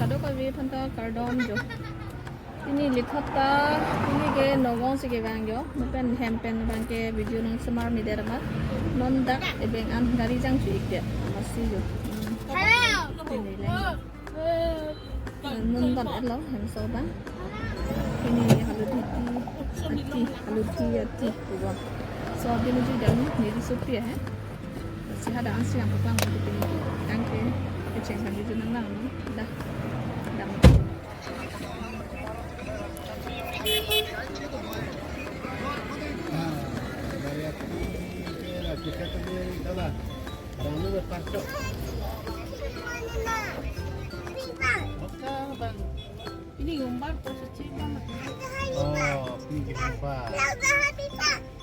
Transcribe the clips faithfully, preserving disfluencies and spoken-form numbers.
Kadokave aphan ta kardom jo. Pini lithot ta, pini ke Nagaon si kevang jo. Lapen hem pen abang ke video nangsemar mi der amat. Non dak ebeng an gari jang chu ik dia. Amatsi jo. Hmm. Hello. Pini lang. Non don-etlo hem so abang. Pini halodi ti, ati, halodi ati, pulo. So, abang uju jam ni di sopi ya, eh. Si hadak ansi nangpaklang uju pini. Tangke, kecheng kan uju nanglang, no? Dah. Dah. Ah, dari aku ke, kita tu dia, dah lah. Rami berparcok. Oka bang. Ini umbar ko sa chiba. Oh, pini umbar.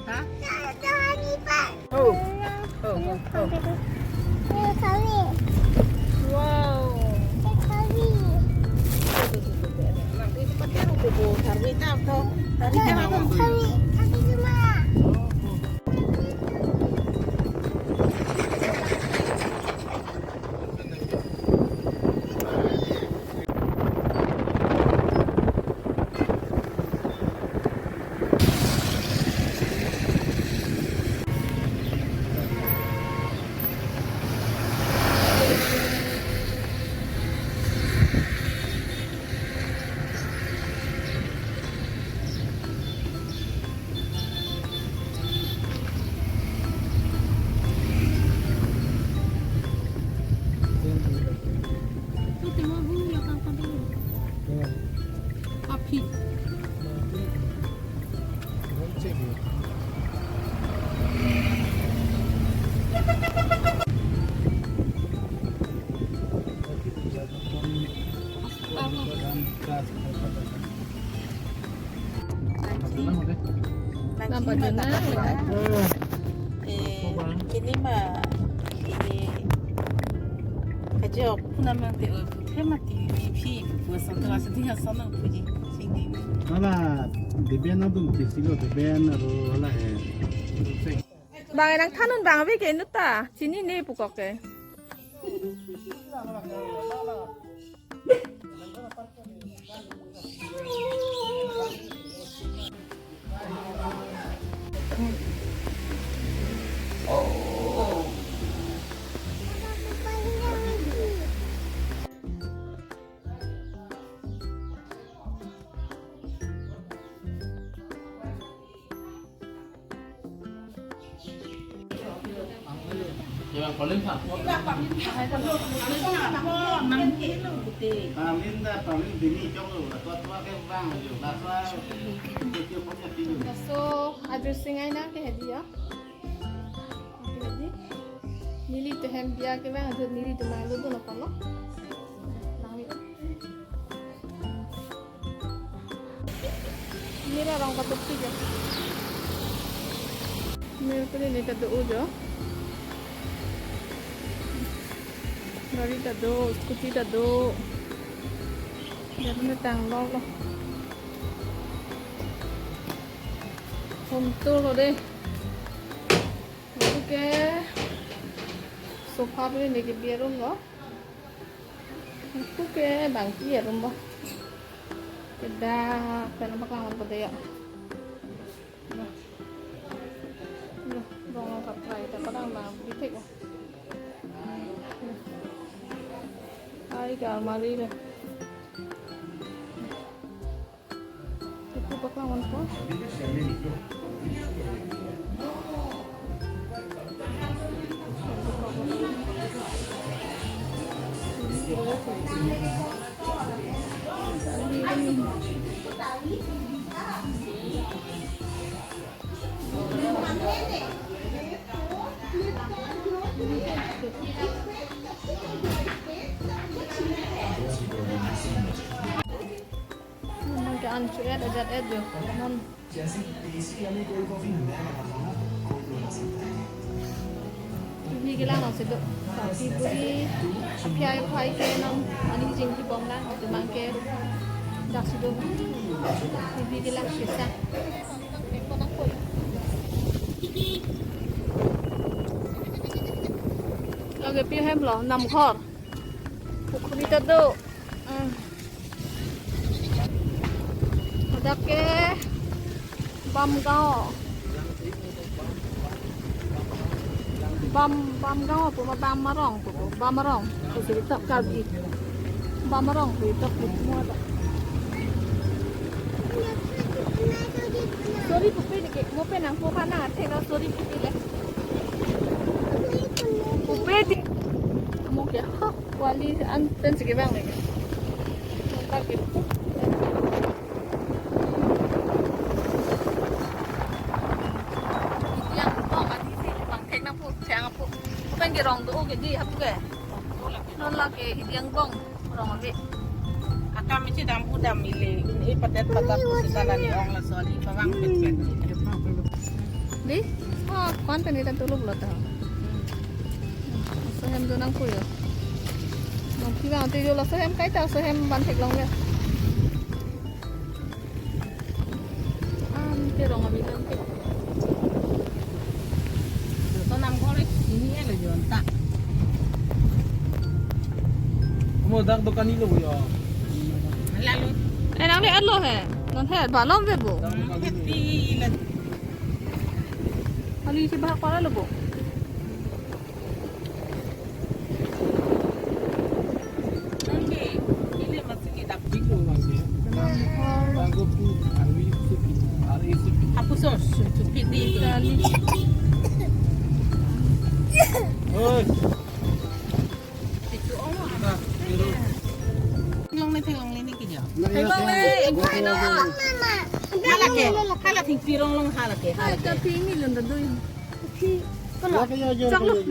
Ha? Oh. Oh, oh, oh. Wow. Nanti seperti apa tuh? Hari kita apa? Hari kita apa? Api. Nangji. Nangji. Nangji. Nangji. Eh, kini ma, kini kajok puna mang te oi puthe mati phi phi pu asonthot asonthot asonthot puji singdi. Nala, Deben adung ke silo Deben aro hala he. Bang nangthan un bang ave ke inut ta chinine pu kok ke. Laso ajut singai na ke hedi ya. Hedi. Neli te hem biya kevang ajut neli te nanglo do na kono. Nangli. Mera rong katup tiga. Mera pini ni kado ujo. Gari ta do, scooty ta do. Jadi ni tanglo lo. Home tour lo deh. Oke. Sofa pini ni ke biya room lo. Oke, bangki ya room lo. Kedak, pen nangpaklang pen ya. Nah. Nah, bang angkat try, ta padang bang, bitik. Nah. Ai, ke almari le. Itu paklang pen ko. Nang ke an chu-et ajat-et jo. Non. T V kelang nang si do. Tapi buri api ai phai ke nang ani jing kibom lang. Itu mang ke dak si do. T V kelang sisa. Lake pi hem lo, Namghor. Pukhuri ta do. Hadak ke Bamgaon. Bam, Bamgaon pu ma Bamarong pu, Bamarong. Pu si tok Karbi. Bamarong pu tok pu mo ta. Suri pupe di ke, mo penang po kana thena suri pupe le. Pupe di. Mo ke ha, wali an pen si kevang le. Mo ta ke pu. Yang bong adi si pangthek nangpo, thang apo. Pen ke rong do ke di hapu ke. Non lake hidi angbong rong ave. Akam isi dam pu dam ili, ini patet patat pu sita la ni ong laso ali pavang pet pet. Di? Oh, kon pen itan tuluk lo ta. Laso hem do nangpo yo. Nangpi vang te yo laso hem kaita, laso hem van theklong ya. Ante rong ave ante. Joto namghor ini lo jonta. Mo dak dokan ilo ya. Lalu. Eh, nang le alo he. Non he, balom ve bo. Happy la. Kali si bahak para lo bo. Hapuson, supi di. Oi. Long le, long le ni keja. Long le, long le. Hala ke, hala thengpi rong long hala ke, hala ke. Thengpi ni lun da dui. Chok lo.